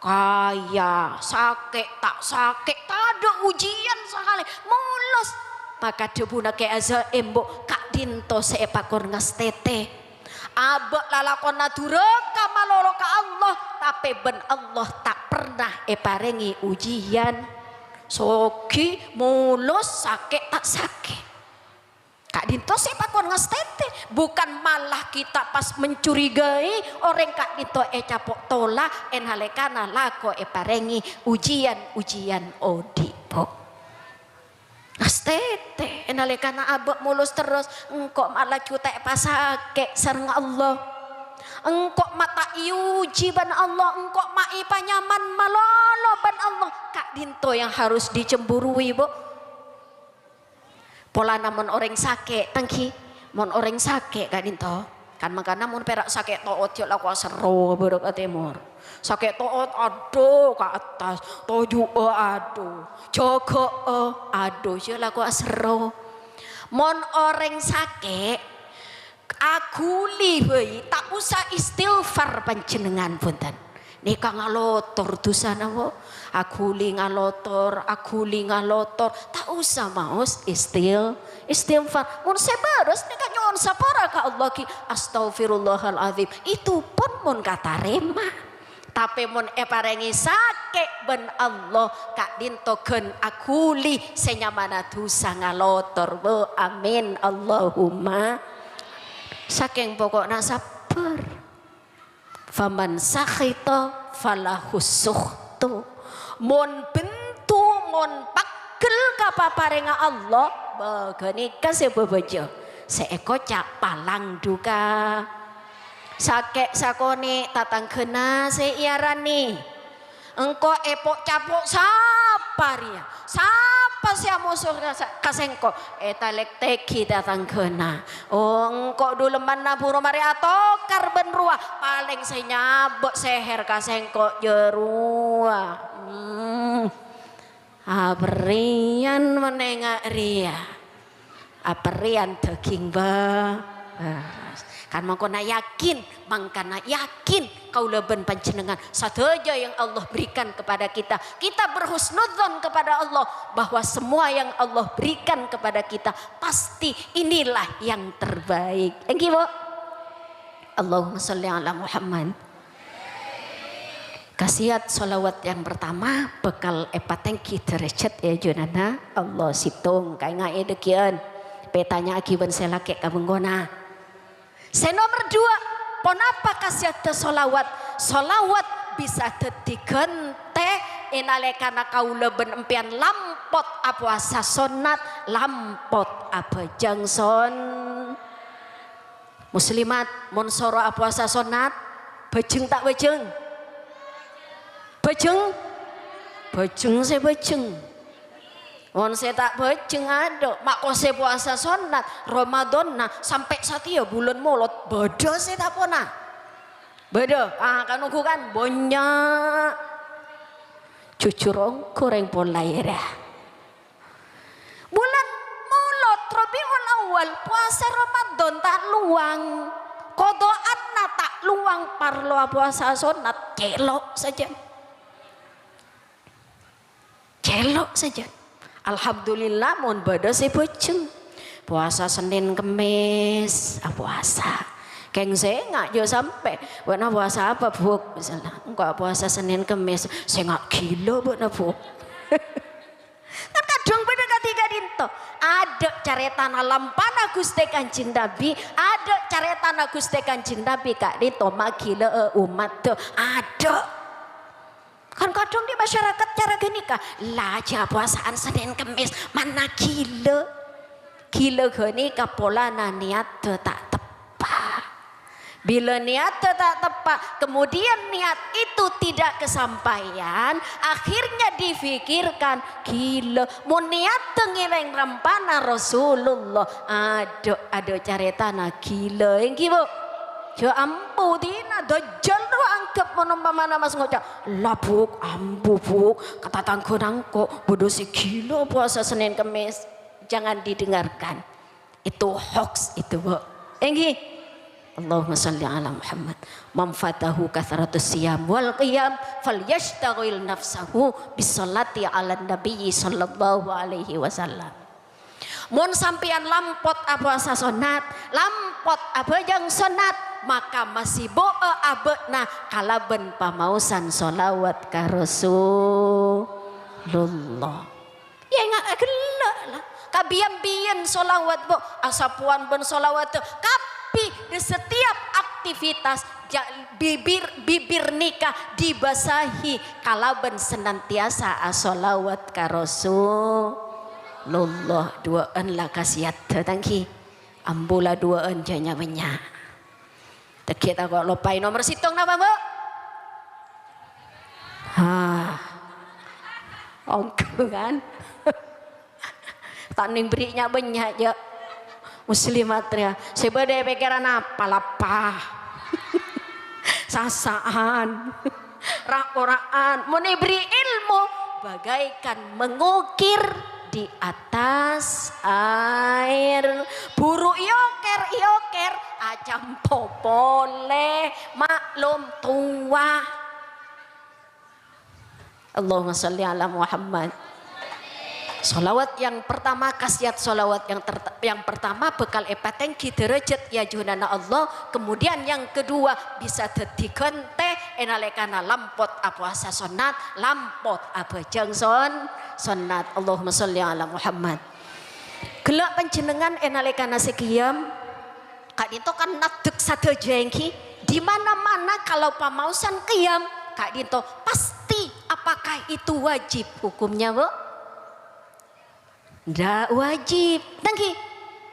Kaya, sakè' ta' sakè', tadâ' ujian sakalè, mulus. Maka dhâbuna Kè Azaim, Bu, ka'dinto sè èpakon ngastètè. Abâ' lalakonna dhuraka malolo ka Allah, tapè bân Allah ta' pernah èparèngè ujian. Soghi, mulus, sakè' ta' sakè'. Ka'dinto sè pakon ngastètè, bukan malah kita pas mencurigai orèng ka'dinto ècapo' tola è nalèkana lako èparèngè ujian-ujian odi', Bu. Ngastètè, è nalèkana abâ' mulus terros, engko' ma' laju ta' èpasakè' sareng Allah. Engko' ma' ta' èuji bân Allah, engko' ma' èpanyaman malolo bân Allah. Ka'dinto yang harus dicemburui, Bu. Polana mon orèng sakè', tèngghi, mon orèng sakè' ka'dinto. Kan mangkana mon pèra' sakè' to'ot, jhâ' lako aserro, bârâ' ka tèmor. Sakè' to'ot, adu, ka attas, toju'â, adu, jâgâ'â, adu, jhâ' lako aserro. Mon orèng sakè', aghuli bhâi, ta' osa istighfar panjhennengngan, bhunten. Nèka ngalotor dhusana, Bu. Aghuli ngalotor, aghuli ngalotor. Ta' osa maos istil-, istighfar. Mon sè bârâs nèka nyo'on sapora ka Allah ghi, "Astaghfirullahaladzim." Itu pun mon katarèma. Tapè mon èparèngè sakè' bân Allah, ka'dinto ghân aghuli sè nyamana dhusa ngalotor, Bu. Amin. Allahumma. Sakèng poko'na sabbhâr. "Faman sakhita falahus sukhtu." Mon bendhu, mon pegghel ka paparèngnga Allah, bâ ghânèka sè bâbâjâ, sè èkoca' palang duka. Sakè' sakonè' tatangghâna sè èaranè. Engko' èpo'-capo' sapa rèya? Sapa sè amoso ka, ka sèngko'? Ètalèktèghi tatangghâna. Oh, engko' dulemmanna buru marè atokar bân rowa. Palèng sè nyabâ' sèhèr ka sèngko' jârowa. Hmm. Aperrèyan menenga rèya. Aperrèyan dâging ba-, bârâs. Kan mangkana yakin, mangkana yakin kaulâ bân panjhennengngan sadhâjâ yang Allah berikan kepada kita. Kita berhusnudzon kepada Allah bahwa semua yang Allah berikan kepada kita pasti inilah yang terbaik. Èngghi, Bu? Allahumma sholli ala Muhammad. Kasèyat sholawat yang pertama bhâkal èpatèngghi dârâjhât è ajunanna Allah sèttong. Kaènga'è dhâgghiyân. Pètanya'aghi bân sè lakè' ka bengkona. Sè nomer dua, ponapa kasèyatta sholawat? Sholawat bisa dhâddhi ghântè è nalèkana kaulâ bân empèyan lampot apowasa sonnat, lampot abhâjâng son-, Muslimat, mon soro apowasa sonnat, bhâjheng ta' bhâjheng? Bhâjheng? Bhâjheng sè bhâjheng. Mon sè ta' bhâjheng, adhu, ma' kosè powasa sonnat, Ramadanna, sampè' satèya bulân Molod, bâdâ sè ta' pona? Bâdâ? Ah, kan ongghu kan? Bânnya'. Jujur ongghu rèng polè rèya. Bulân Molod, Rabiul Awal, powasa Ramadan ta' lowang. Kodho'anna ta' lowang, parlo apowasa sonnat, cèlo' sajân. Cèlo' sajân. Alhamdulillah, mon bâdâ sè bhâjheng. Powasa Sennèn Kemmès, apowasa. Kèng sènga' jhâ' sampè', "Bâ'na powasa apa, Bu'?" Misalnya, "Engko' apowasa Sennèn Kemmès." "Sènga' ghilâ bâ'na, Bu'." Kan kadhâng bâdâ kadhi-kadhi, Adâ' carètana lampana Ghustè Kanjeng Nabi, adâ' carètana Ghustè Kanjeng Nabi ka'dinto maghilâ'â ommaddhâ, adâ'. Kan kadhâng dhi' masyarakat cara ghânèka, "La, jhâ' powasa'an Sennèn Kemmès, manna ghilâ." Ghilâ ghânèka polana niyaddhâ ta' teppa'. Bilâ niyaddhâ ta' teppa', kemudian niat itu tidak kesampaian, akhirnya difikirkan, "Ghilâ, mon niyaddhâ ngèrèng rampana Rasulullah." Adâ', adâ' carètana ghilâ, èngghi, Bu? Jhâ' ambu, dina Dajjal rowa anggep mon ompamana mas ngoca', "La, Bu', ambu, Bu', ka tatangghâna engko' bâdâ sè ghilâ powasa Sennèn Kemmès." Jangan didengarkan. Itu hoax itu, Bu. Èngghi. Allahumma shalli ala Muhammad. "Man fatahu kathratus siyam wal qiyam, falyashtaghil nafsahu bis sholati ala nabiyyi sallallahu alaihi wasallam." Mon sampèyan lampot apowasa sonnat, lampot abhâjâng sonnat, maka masibu'â abâ'na kalabân pamaosan sholawat ka Rasulullah. Ya, ènga' ghellâ' la. Kabiyân-biyân sholawat, Bu. Asapowan bân sholawatta kabbhi di setiap aktivitas ja-, bibir, bibir nèka dibasahi kalabân senantiasa asholawat ka Rasulullah. Duwâ'ân la kasèyatta, tanggi. Ambu la duwâ'ân jhâ' nya-bânnya'. Tèghi tako' loppaè nomer sèttong napa, Bu? Hah. Ongghu, kan? Ta' nèng bherri' nya-bânnya', jhâ'. Muslimat rèya. Sè bâdâ è pèkkèran apa? Lappa. Sasa'an. Ra'-ora'an. Mon èbherri' èlmo, bagaikan mengukir di atas air. Buru èokèr, èokèr, acampo polè, maklum, towa. Allahumma shalli ala Muhammad. Sholawat yang pertama, khasiat sholawat yang ter-, yang pertama bakal èpatèngghi dârâjhât è ajunanna Allah. Kemudian yang kedua, bisa dhâddhi ghântè è nalèkana lampot apowasa sonnat, lampot abhâjâng son-, sonnat. Allahumma sholli ala Muhammad. Ghellâ' panjhennengngan è nalèkana sè qiyam, ka'dinto kan naddhek sadhâjâ èngghi. Di mana-mana kalau pamaosan qiyam, ka'dinto pasti, apakah itu wajib hukumnya, Bu? Ndak wajib. Tanggi.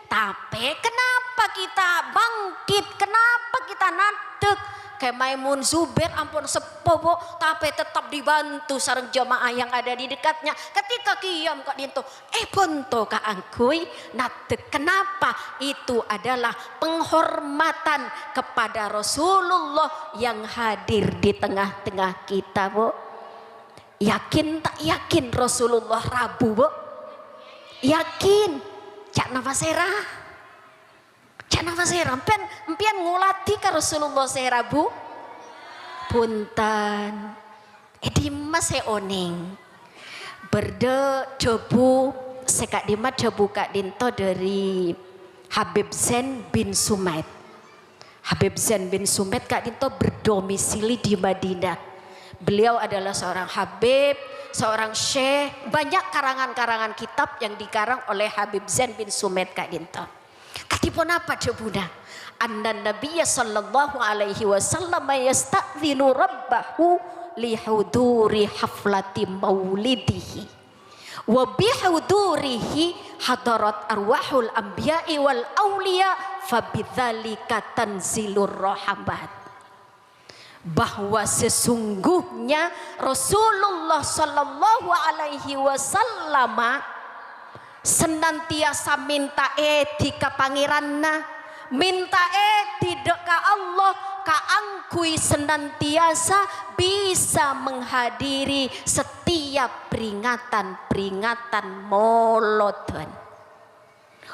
Tapè kenapa kita bangkit? Kenapa kita naddhek? Kè Maimun Zubair ampon seppo, Bu, tapè tetap dibantu sareng jamaah yang ada di dekatnya. Ketika qiyam ka'dinto, èbhunto kaangghuy naddhek. Kenapa? Itu adalah penghormatan kepada Rasulullah yang hadir di tengah-tengah kita, Bu. Yakin ta' yakin Rasulullah rabu, Bu? Yakin. Ca'na pasèra? Ca'na pasèra? Empèyan, empèyan ngoladhi ka Rasulullah sè rabu? Bhunten. È dimma sè onèng? Bâdâ dhâbu sè ka'dimma dhâbu ka'dinto dâri Habib Zain bin Sumaid. Habib Zain bin Sumaid ka'dinto berdomisili di Madinah. Beliau adalah seorang habib, seorang syekh, banyak karangan-karangan kitab yang dikarang oleh Habib Zain bin Sumaid ka'dinto. Kadhi ponapa dhâbuna? "Annan Nabiyya sallallahu alaihi wasallam yasta'dzinu rabbahu li huduri haflati maulidihi." "Wa bihudurihi hadarat arwahul anbiya'i wal auliya, fa bidzalika tanzilur rahmat." Bahwa sesungguhnya Rasulullah sallallahu alaihi wasallam senantiasa mènta èdhi ka Pangèranna, mènta èdhi dâ' ka Allah kaangghuy senantiasa bisa menghadiri setiap peringatan-peringatan molodhân.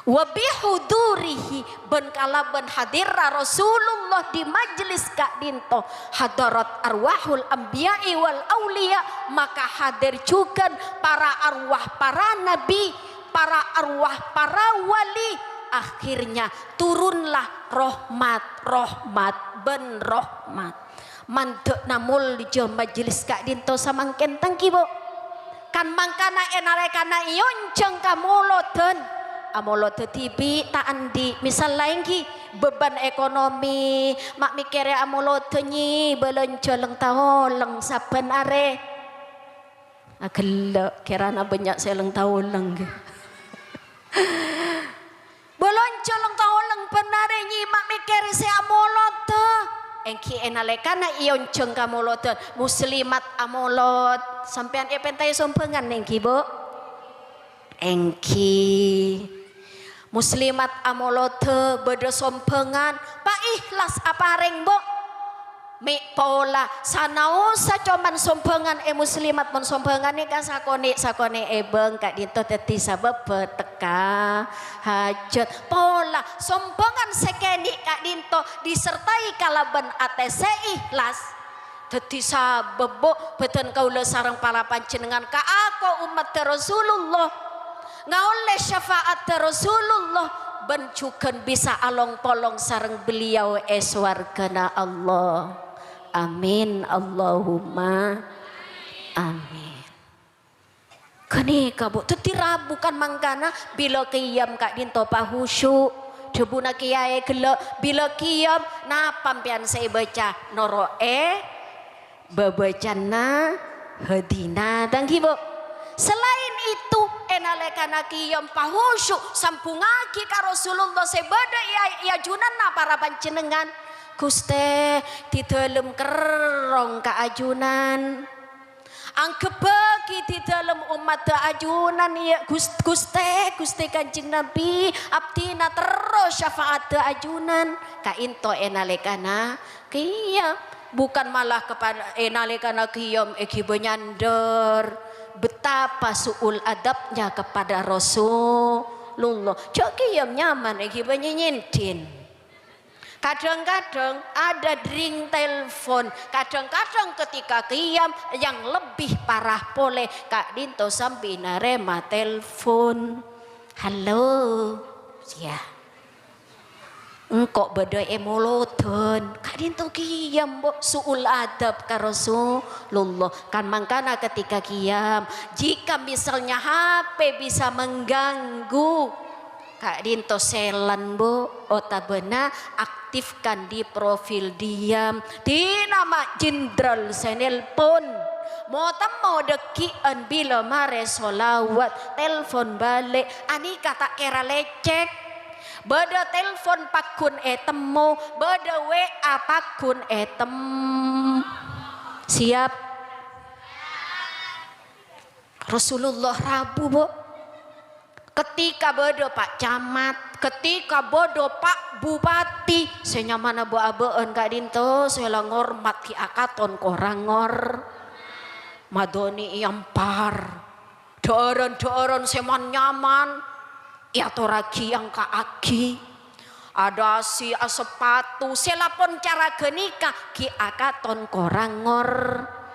Wa bihudurihi, bân kalabân hadirra Rasulullah di majlis ka'dinto, hadarat arwahul anbiya'i wal auliya, maka hadir jhughân para arwah para nabi, para arwah para wali. Akhirnya turunlah rahmat, rahmat, bân rahmat. Mandhâ'na molja majlis ka'dinto samangkèn, tanggi, Bu. Kan mangkana è nalèkana èonjhâng ka molodhân, amolodhâ dhibi' ta' andi', misal laèngghi bhâbhân ekonomi, ma' mèkkèrè amolodhâ, nyi, bâlânjhâ lèng-taolèng sabbhân arè. Aghellâ', kèrana bânnya' sè lèng-taolèng, ghi. Bâlânjhâ lèng-taolèng bân arè, nyi, ma' mèkkèrè sè amolodhâ. Èngghi è nalèkana èonjhâng ka molodhân, muslimat amolod. Sampèyan èpènta'è sombhângan, èngghi, Bu'? Èngghi. Muslimat amolodhâ bâdâ sombhângan, pa-, ihlas aparèng, Bu'. Mè' pola, sanaossa coma sombhângan è muslimat, mon sombhângan nèka sakonè'-sakonè' èbâng ka'dinto dhâddhi sabâbbhâ tekka hajhât. Pola, sombhângan sè kènè' ka'dinto disertai kalabân atè sè ihlas. Dhâddhi sabâb, Bu', bhâdhân kaulâ sareng para panjhennengngan kaako ommaddhâ Rasulullah. Ngaollè syafa'addhâ Rasulullah bân jhughân bisa along-polong sareng beliau è sowarghâna Allah. Amin, Allahumma amin. Ghânèka, Bu', dhâddhi rabu kan mangkana bilâ qiyam ka'dinto pahusyu'. Dhâbuna kèyaè ghellâ', bilâ qiyam, napa sampèyan sè èbâca? Noro'è bâbâcana hadina, ta' èngghi, Bu'? Salaèn itu, è nalèkana qiyam pahusyu', sambhungngaghi ka Rasulullah sè bâdâ è, è ajunanna para panjhennengngan. "Ghustè, dâlem kerrong ka ajunan. Angghebbhâghi dâlem ommaddhâ ajunan, yâ Gus-, Ghustè, Ghustè Kanjeng Nabi, abdhina terro syafa'addhâ ajunan." Ka'dinto è nalèkana qiyam, bukan malah kepada, è nalèkana qiyam èghibâ nyandhâr betapa su'ul adabnya kepada Rasulullah. Jhâ' qiyam nyaman èghibâ nyènyèndhin. Kadang-kadang ada ring telepon, kadang-kadang ketika qiyam yang lebih parah polè, ka'dinto sambi narèma telepon. "Halo, ya." Engko' bâdâ è molodhân, ka'dinto qiyam, Bu', su'ul adab ka Rasulullah. Kan mangkana ketika qiyam, jika misalnya H P bisa mengganggu, ka'dinto silent, Bu', otabâna aktifkan di profil diam. Dina ma' jenderal sè nelpon. Mo-temmo dhâggi'ân bilâ marè sholawat, telpon bâli', anèka ta' kèra lècèk. Bâdâ telpon pagghun ètemmo, bâdâ W A pagghun ètem-, siap? Rasulullah rabu, Bu'. Ketika bâdâ Pak Camat, ketika bâdâ Pak Bupati, sè nyamana bâ'-abâ'ân ka'dinto, sè la ngormat ghi' akaton korang ngor-, madhoni èyampar. Dhâ'ârân-dhâ'ârân sè man-nyaman èyatorraghi èangka'aghi. Adâsi asepatu sè la pon cara ghânèka ghi' akaton korang ngor-.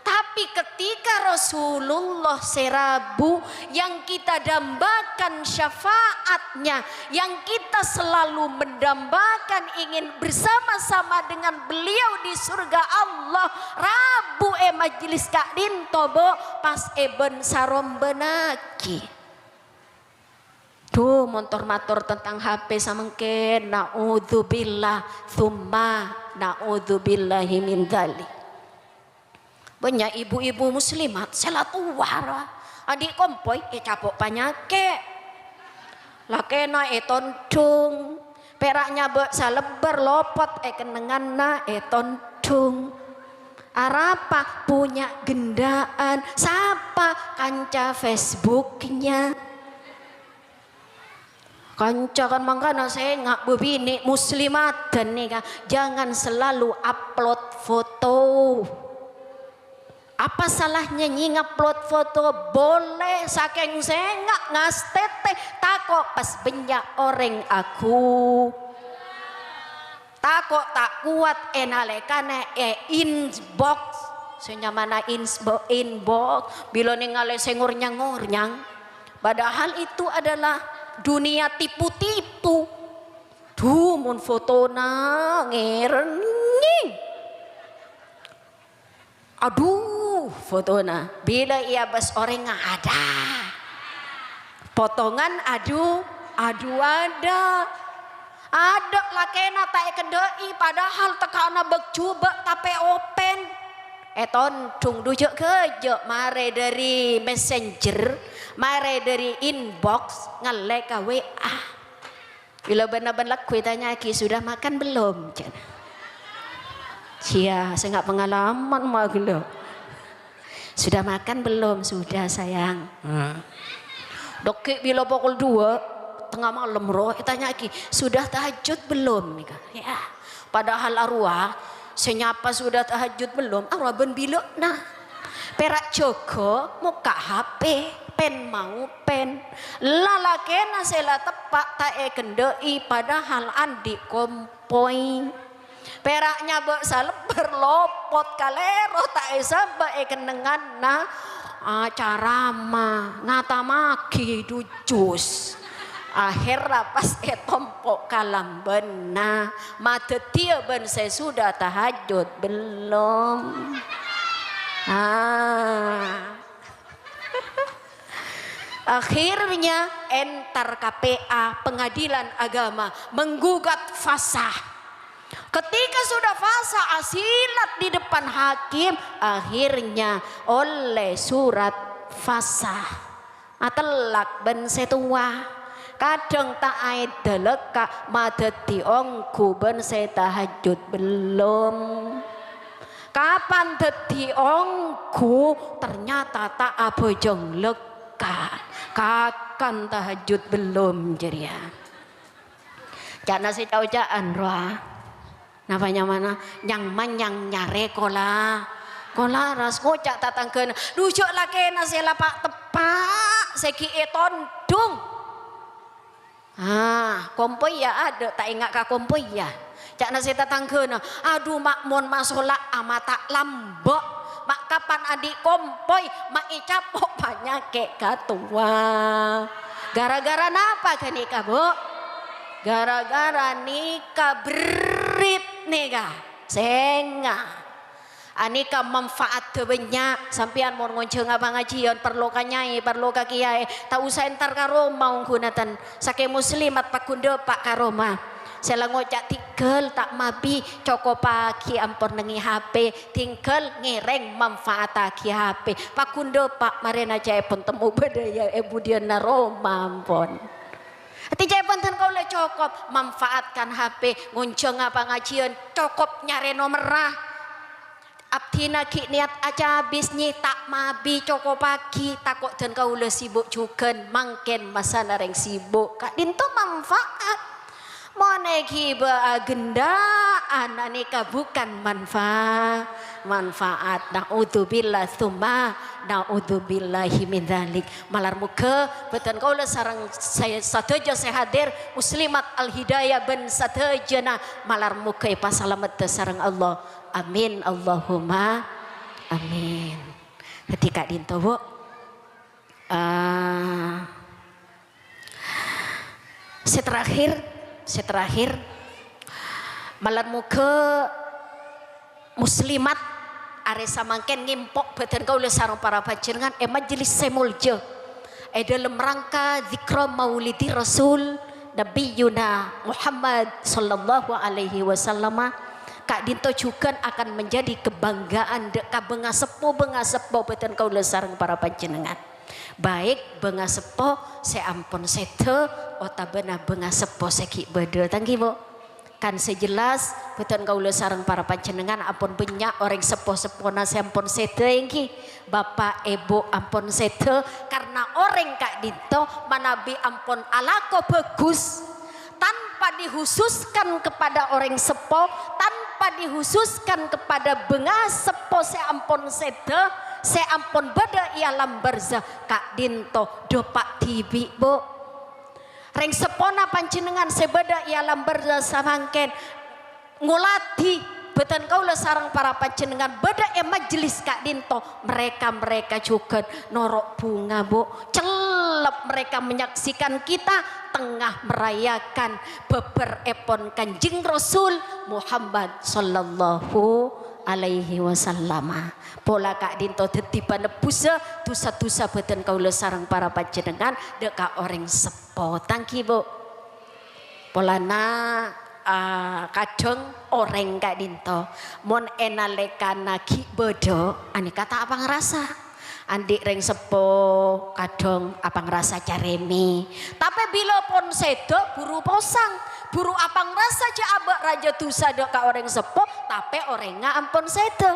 Tapi ketika Rasulullah sè rabu, yang kita dambakan syafaatnya, yang kita selalu mendambakan ingin bersama-sama dengan beliau di surga Allah, rabu è majlis ka'dinto, Bu', pas èbân-sarombânaghi. Dhu, mon tor mator tentang H P samangkèn, na'udzubillah, tsumma na'udzubillahi min dzalik. Bânnya' ibu-ibu muslimat sè la towa, ra, andi' kompoy ècapo' panyakè'. Lakèna ètondhung, pèra' nyabâ' salèbâr lopot è kennengnganna ètondhung. Arapa? Punya genda'an. Sapa? Kanca Facebooknya. Kanca kan mangkana sènga' bâbinè' muslimat ghânèka, jangan selalu upload foto. Apa salahnya nyè ngupload foto? Boleh, sakèng sènga' ngastètè, tako' pas bânnya' orèng agu. Tako' ta' kowat è nalèkana è inbox. Sè nyamana insbo-, inbox, bilâ nèngalè sè ngornyang-ngornyang. Padahal itu adalah dunia tipu-tipu. Dhu, mon fotona ngèrèng. Adhu, fotona. Bilâ èabâs orèngnga, adâ'. Potongan adu, adu adâ'. Adâ' lakèna ta' èkendhâ'i, padahal tekka'na bâk-jhubâ' tapè open. Ètondhung dhu jâ'-ghâjâ', marè dâri messenger, marè dâri inbox, ngallè ka W A. Bilâ bân-abân lagghu ètanya'aghi, "Sudah makan belum?" ca'na. Sia, sènga' pangalaman ma' ghellâ'. "Sudah makan belum?" "Sudah, sayang." Nah. Dâgghi' bilâ pokol dua tengnga malem rowa ètanya'aghi, "Sudah tahajud belum?" Nèka. Ya. Padahal arowa sè nyapa sudah tahajud belum, arowa bân bilâ'na. Pèra' jâgâ mokka' H P, pen mau pen. Lalakèna sè la teppa' ta' èkendhâ'i, padahal andi' kompoy. Pèra' nyabâ' salebbhâr lopot kalèro ta' èsabâ' è kennengnganna, acarama, ngatamaghi dhu jus. Ahèrra pas ètompo' kalambhânna, madhâddhiyâ bân sè sudah tahajud belum. Ah. Akhirnya entar ka P A, Pengadilan Agama, menggugat fasah. Ketika sudah fasah asilat di depan hakim, akhirnya ollè surat fasah. Atellak bân sè towa. Kadhâng ta' aèdâ lekka' madhâddhi ongghu bân sè tahajud belum. Kapan dhâddhi ongghu, ternyata ta' abhâjâng lekka'. Kakan tahajud belum jârèya. Ca'na sè ca'-oca'an rowa. Napa nyamana? Nyang-manyang nyarè kola-, kolaras. Ngoca' tatangghâna, "Dhu jâ' lakèna sè la pa'-teppa', sè ghi' ètondhung." Ah, kompoy ya adâ', ta' enga' ka kompoy ya. Ca'na sè tatangghâna, "Adhu, ma' mon masola ama ta' lambâ', ma' kapan andi' kompoy, ma' ècapo' panyakè' katowa." Gara-gara napa ghânèka, Bu? Gara-gara nèka berrit nèka. Sènga'. Anèka manfaatta bânnya', sampèyan mon ngonjhânga pangajiyân, parlo ka nyaè, parlo ka kèyaè, ta' osa entar ka roma ongghuna ten. Sakè muslimat pagghun dâpa' ka roma. Sè la ngoca' tinggal ta' mabi, cokopaghi ampon nèngè H P, tinggal ngèrèng manfaattaghi H P. Pagghun dâpa' marèna ca'èpon temmo bâdâ ya è budiyânna roma ampon. Artè ca'èpon dân kaulâ cokop manfaatkan H P, ngonjhânga pangajiyân, cokop nyarè nomerra. Abdhina ghi' niyat acabis, nyè ta' mabi, cokopaghi, tako' dân kaulâ sibuk jhughân, mangkèn masana rèng sibuk. Ka'dinto manfaat. Mon èghibâ aghândhâ'ân, anèka bukan manfa-, manfaat. Na'udzubillah, tsumma na'udzubillahi min dzalik. Malar moghâ bhâdhân kaulâ sareng sè-, sadhâjâ sè hadir, muslimat Al-Hidayah bân sadhâjâna, malar moghâ èpasalameddhâ sareng Allah. Amin, Allahumma amin. Dhâddhi ka'dinto, Bu. Ah, sè terakhir, sè terakhir, malar moghâ muslimat arè samangkèn ngèmpo' bhâdhân kaulâ sareng para panjhennengngan è majelis sè molja è dhâlem rangka dzikra maulidi Rasul Nabiyuna Muhammad sallallahu alaihi wasallama, ka'dinto jhughân akan menjadi kebanggaan dâ' ka bângaseppo-bângaseppo bhâdhân kaulâ sareng para panjhennengngan. Baik bângaseppo sè ampon sèdhâ otabâna bângaseppo sè ghi' bâdâ. Ta' ènggi, Bu? Kan sè jelas, bhâdhân kaulâ sareng para panjhennengngan ampon bânnya' orèng seppo-seppona sè ampon sèdhâ, ènggi. Bapa', Èbhu ampon sèdhâ, karna orèng ka'dinto manabi ampon alako bhâghus, tanpa dikhususkan kepada orèng seppo, tanpa dikhususkan kepada bângaseppo sè ampon sèdhâ, sè ampon bâdâ è alam barzah, ka'dinto dâpa' dhibi', Bu. Rèng seppona panjhennengngan sè bâdâ è alam barzah samangkèn ngolatè bhâdhân kaulâ sareng para panjhennengngan bâdâ è majelis ka'dinto, mereka-mereka jhughân noro' bhunga, Bu. Cellep mereka menyaksikan kita tengah merayakan bâbârèpon Kanjeng Rasul Muhammad sallallahu alaihi wasallama. Pola ka'dhinto dhâddhi panebbusa dhusa-dhusa bhâdhân kaulâ sareng para panjhennengngan dhâ' ka orèng seppo. Tanggi, Bu. Polana, ah, kadhâng orèng ka'dhinto, mon è nalèkana ghi' bâdâ, anèka ta' apangrasa. Andi' rèng seppo kadhâng apangrasa carèmè. Tapè bilâ pon sèdhâ, buru posang, buru apangrasa jhâ' abâ' rajâ dhusa dhâ' ka orèng seppo, tapè orèngnga ampon sèdhâ.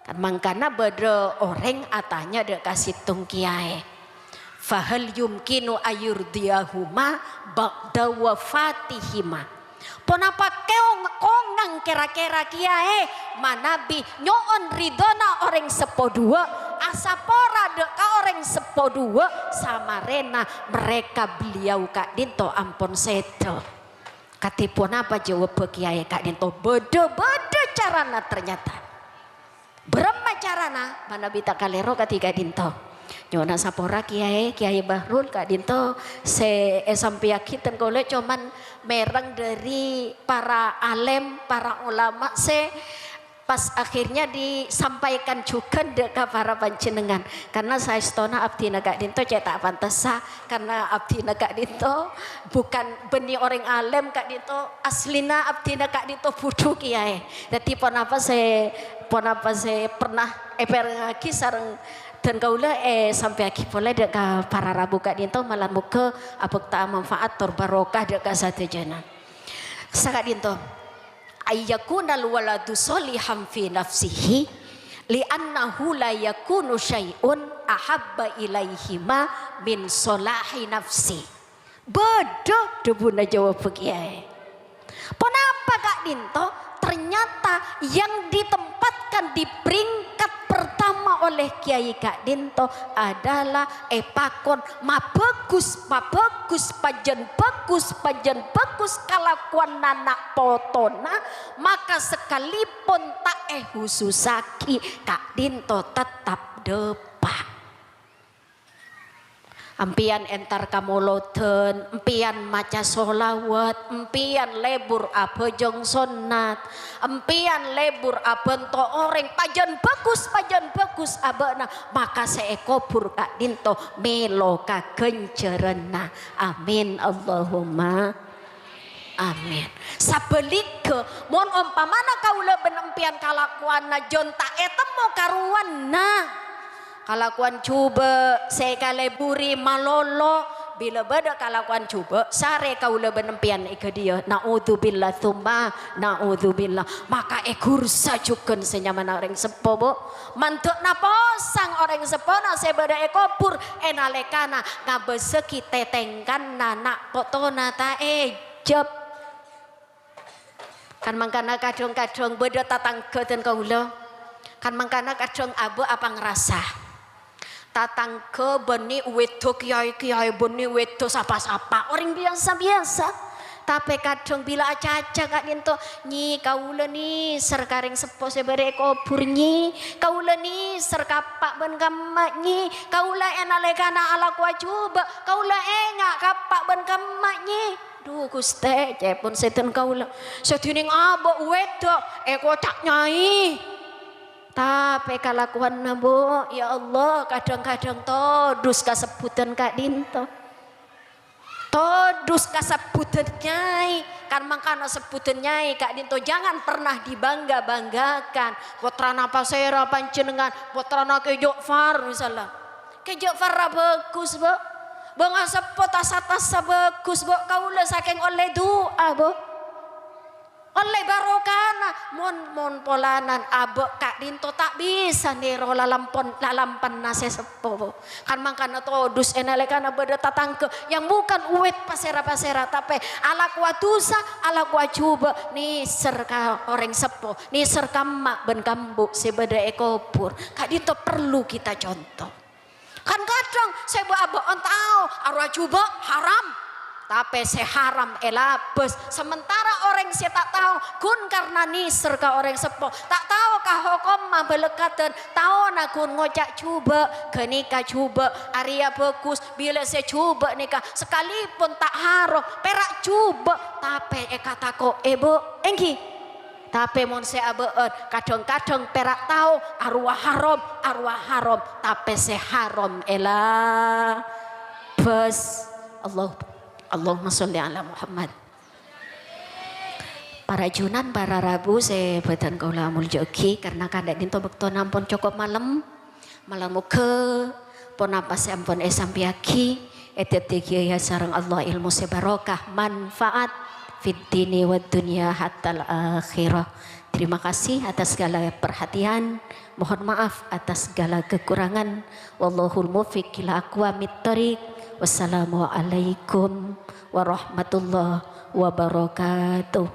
Kan mangkana bâdâ orèng atanya dhâ' ka sèttong kèyaè, "Fahal yumkinu ayurdiyahuma ba'da wafatihima?" Ponapa keong-, kongang kèra-kèra kèyaè manabi nyo'on ridhona orèng seppo dhuwâ', asapora dhâ' ka orèng seppo dhuwâ' samarèna mereka beliau ka'dhinto ampon sèdhâ? Kadhi ponapa jâwâbbhâ kèyaè ka'dhinto? Bâdâ-bâdâ carana ternyata. Bârâmma carana manabi ta' kalèro kadhi ka'dhinto? Nyo'ona sapora, Kèyaè, Kèyaè Bahrul ka'dhinto sè èsampèyaghi dhân kaulâ coma mèreng dhâri para alim, para ulama sè pas akhirnya disampaikan jhughân dhâ' ka para panjhennengngan. Karna saèstona abdhina ka'dhinto cè' ta' pantessa, karna abdhina ka'dhinto bukan bânnè orèng alim ka'dhinto, aslina abdhina ka'dhinto budhu kèyaè. Dhâddhi ponapa sè, ponapa sè pernah èpèrengngaghi sareng dhân kaulâ èsampèyaghi polè dhâ' ka para rabu ka'dhinto, malar moghâ abhâkta manfaat tor barokah dhâ' ka sadhâjâna. Saka'dhinto, "Ayyakunal waladu sholihan fi nafsihi, li'annahu la yakunu syai'un ahabba ilaihima min sholahi nafsi." Bâdâ, dhâbuna jâwâbbhâ kèyaè. Ponapa ka'dhinto? Ternyata yang ditempatkan di peringkat pertama oleh kiai ka'dhinto adalah èpakon mabhâghus, mabhâghus, pajhân bhâghus, pajhân bhâghus kalakowanna na' potona, maka sekalipun ta' èhususaghi, ka'dhinto tettep dâpa'. Empèyan entar ka molodhân, empèyan maca sholawat, empèyan lebur abhâjâng sonnat, empèyan lebur abhânto orèng, pajhân bhâghus, pajhân bhâghus abâ'na, maka sè èkobhur ka'dhinto mèlo kaghânjhârânna. Amin, Allahumma. Amin. Sabhâligghâ, mon ompamana kaulâ bân empèyan kalakowanna jhân ta' ètemmo karowanna, kalakowan jhubâ' sè èkaleburi malolo, bilâ bâdâ kalakowan jhubâ', sarè kaulâ bân empèyan è ghâdhiyâ, naudzubillah, tsumma naudzubillah, maka èghursa jhughân sè nyamana orèng seppo, Bu. Mandhâ'na posang orèng seppona sè bâdâ è kobhur è nalèkana ngabâsaghi tètèngkanna na' potona ta' èjhâb. Kan mangkana kadhâng-kadhâng bâdâ tatangghâ dân kaulâ. Kan mangkana kadhâng abâ' apangrasa. Tatangghâ bânnè wèdhâ kèyaè-kèyaè, bânnè wèdhâ sapa-sapa, orèng biyasa-biyasa. Tapè kadhâng bilâ acaca ka'dhinto, "Nyi, kaulâ nèser ka rèng seppo sè bâdâ è kobhur, Nyi. Kaulâ nèser ka eppa' bân ka emma', Nyi. Kaulâ è nalèkana alakowa jhubâ', kaulâ enga' ka eppa' bân ka emma', Nyi." Dhu, Ghustè, ca'èpon sèdhân kaulâ. Sadhâjâna abâ' wèdhâ èkoca' nyai. Tapè kalakowanna, Bu, ya Allah, kadhâng-kadhâng todus kasebbhudhân ka'dhinto. Todus kasebbhudhân nyai, kan mangkana sebbhudhân nyai ka'dhinto jangan pernah dibangga-banggakan. Pottrana pasèra panjhennengngan? Pottrana Kè Ja'far, misalla. Kè Ja'farra bhâghus, Bu. Bângaseppo tasa-tasa bhâghus, Bu. Kaulâ sakèng ollè du'a, Bu. Ollè barokana, mon, mon polana abâ' ka'dhinto ta' bisa nèro lalampon-, lalampenna sè seppo, Bu. Kan mangkana todus è nalèkana bâdâ tatangghâ yang bukan wèt pasèra-pasèra, tapè alakowa dhusa, alakowa jhubâ', nèser ka orèng seppo, nèser ka emma' bân ka embu' sè bâdâ è kobhur. Ka'dhinto perlu kita contoh. Kan kadhâng sè bâ'-abâ'ân tao arowa jhubâ' haram, tapè sè haram èlabâs. Sementara orèng sè ta' tao, ghun karna nèser ka orèng seppo, ta' tao ka hokomma bâlâkadhân, taona ghun ngoca' jhubâ', ghânèka jhubâ', arèya bhâghus, bilâ sè jhubâ' nèka sakalipon ta' haram, pèra' jhubâ', tapè èkatako'è, Bu. Èngghi? Tapè mon sè abâ'ân, kadhâng-kadhâng pèra' tao arowa haram, arowa haram, tapè sè haram èlabâs. Allah, Allahumma sholli ala Muhammad. Para ajunan, para rabu sè bâdhân kaulâ molja'aghi, karna kantha ka'dinto bâktona ampon cokop malem. Mala moghâ ponapa sè ampon èsampèyaghi èdhâddhiyâghi sareng Allah èlmo sè barokah, manfaat fid dini wad dunya hattal akhirah. Terima kasih atas segala perhatian. Mohon maaf atas segala kekurangan. Wallahul muwaffiq ila aqwamit thoriq. Wassalamualaikum warahmatullahi wabarakatuh.